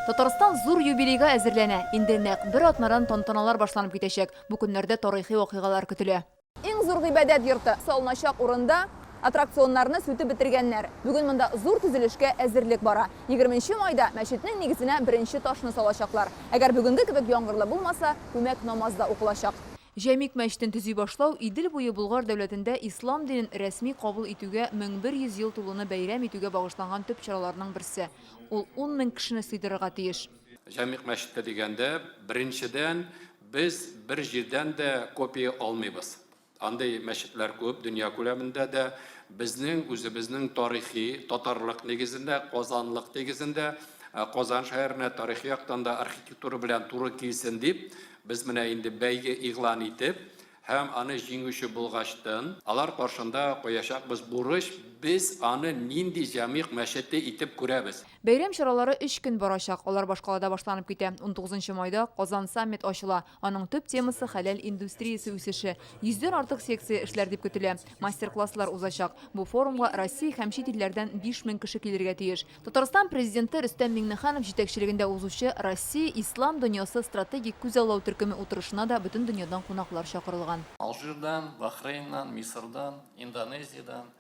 Татарстан зур юбилейга әзерләнә. Инде нәкъ бер атнадан тантаналар башланып китәчәк. Бу көннәрдә тарихи вакыйгалар көтелә. Иң зур гыйбадәт йорты салыначак урында аттракционнарны сүтеп бетергәннәр. Бүген монда зур төзелешкә әзерлек бара. Егерменче майда мәчетнең нигезенә беренче ташны салачаклар. Әгәр бүгенге кебек яңгырлы булмаса, күмәк намаз да укылачак. Җәмигъ мәчетен төзи башлау Идел буе Болгар дәүләтендә ислам динен рәсми кабул итүгә 1100 ел тулуны бәйрәм итүгә багышланган төп чараларның берсе. Ул 10 мең кешене сыйдырырга тиеш. Җәмигъ мәчете дигәндә, беренчедән, без бер җирдән дә копия алмыйбыз. Андый мәчетләр күп, дөнья күләмендә дә. Безнең үзебезнең тарихи, татарлык нигезендә, казанлык нигезендә, Казан шәһәренә тарихи яктан да архитектура белән туры килсен дип, без менә инде бәйге игълан итеп һәм аны җиңүче булгачтын, алар каршында куячакбыз бурыч, без аны нинди Җәмигъ мәчете итеп күрәбез. Бәйрәм чаралары өч көн барачак. Алар башкалада башланып китә. Унтугызынчы майда Казан Саммит ачыла. Аның төп темасы, хәләл индустриясе үсеше. Йөздән артык секция эшләр дип көтелә. Мастер-класслар узачак. Бу форумга Россия һәм чит илләрдән 5000 кеше килергә тиеш. Татарстан Президенты Рөстәм Миңнеханов җитәкчелегендә узучы Россия, Ислам дөньясы стратегик күзаллау төркеме утырышына да бөтен дөньядан кунаклар чакырылган. Алжирдан, Бахрейннан, Мисырдан, Индонезиядән,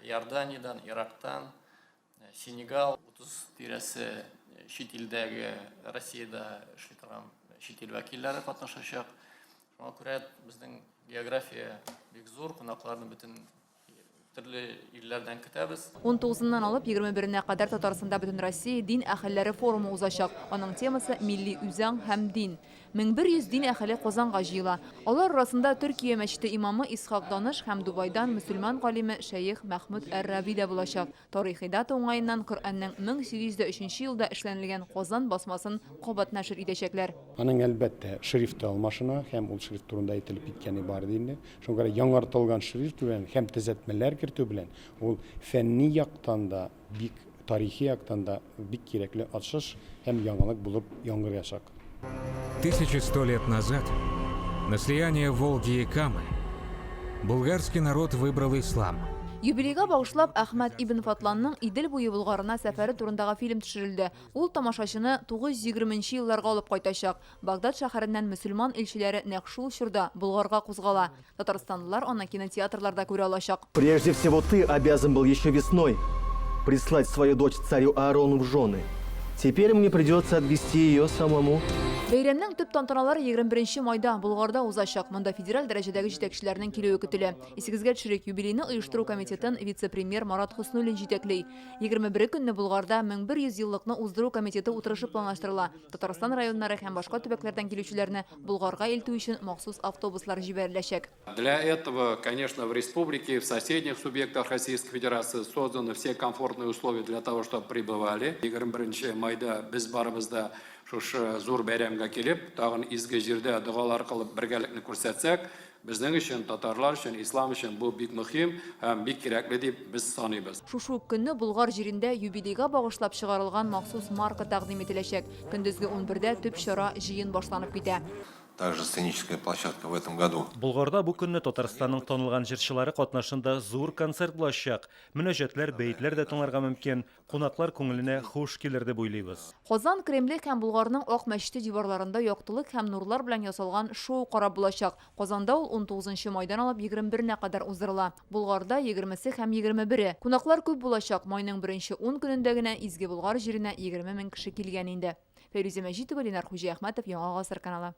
Иорданиядән, Ирактан, Сенегал, 30 тирәсе чит илдәге Россиядә эшли торган чит ил вәкилләре катнашачак. Шуңа күрә безнең география бик зур, кунакларны бөтен төрле илләрдән көтәбез. Унтугызыннан алып егерме беренә кадәр Татарстанда Бөтенроссия дин әһелләре форумы узачак. Аның темасы, Милли үзаң һәм дин. 1100 дин әһеле Казанга җыела. Алар арасында Төркия мәчете имамы Исхак Даныш һәм Дубайдан мөселман галиме шәех Мәхмүд әр-Раби дә булачак. Тарихи дата уңаеннан Коръәннең 1803 нче елда эшләнелгән Казан басмасын кабат нәшер итәчәкләр. Аның, әлбәттә, шрифты алмашына һәм ул шрифт турында әйтелеп киткәне бар иде инде. Шуңа күрә яңартылган шрифт белән һәм төзәтмәләр кертү белән ул фәнни яктан да бик тарихи яктан да бик кирәкле ачыш һәм яңалык булып яңгыраячак. 1100 лет назад на слияние Волги и Камы булгарский народ выбрал ислам. Юбилейга багышлап, Әхмәт ибн Фатланның Идел буе Болгарына сәфәре турындагы фильм төшерелде. Ул тамашачыны 920 нче елларга алып кайтачак. Багдад шәһәреннән мөселман илчеләре нәкъ шул чорда Болгарга кузгала. Татарстанлылар аны кинотеатрларда күрә алачак. Прежде всего ты обязан был еще весной прислать свою дочь царю Аарону в жены. Теперь мне придется отвести ее самому. Бәйрәмнең төп тантаналары 21 майда Болгарда узачак. Монда федераль дәрәҗәдәге җитәкчеләрнең килүе көтелә. Исегезгә төшерик, юбилейны оештыру комитетын вице-премьер Марат Хөснуллин җитәкли. 21 көнне Болгарда 1100 еллыкны уздыру комитеты утырышы планлаштырыла. Татарстан районнары һәм башка төбәкләрдән килүчеләрне Болгарга илтү өчен махсус автобуслар җибәреләчәк. Для этого, конечно, в республике, в соседних субъектах Российской Федерации созданы все комфортные условия для того, чтобы прибывали. 21 нче майда без барыбыз да шушы зур бәйрәмгә килеп, тагын изге җирдә догалар кылып бергәлекне күрсәтсәк, Безнең өчен, татарлар өчен, ислам өчен бу бик мөһим һәм бик кирәкле дип без саныйбыз. Шушы ук көнне Болгар җирендә юбилейга багышлап чыгарылган махсус марка тәкъдим ителәчәк. Көндезге унбердә төп чара, җыен башланып китә. Также сценическая площадка в этом году. Болгарда бу көнне Татарстанның танылган җырчылары катнашында зур концерт булачак. Мөнәҗәтләр, бәетләр дә тыңларга мөмкин. Кунаклар күңеленә хуш килер дип уйлыйбыз. Казан Кремле һәм Болгарның Ак мәчете диварларында яктылык һәм нурлар белән ясалган шоу карап булачак. Казанда ул унтугызынчы майдан алып егерме беренә кадәр уздырыла. Болгарда, егермесе һәм егерме бере. Кунаклар күп булачак, майның беренче ун көнендә генә Изге Болгар җиренә 20 мең кеше килгән инде. Фәйрүзә Мәҗитова, Ленар Хуҗиәхмәтов, Яңа Гасыр каналы.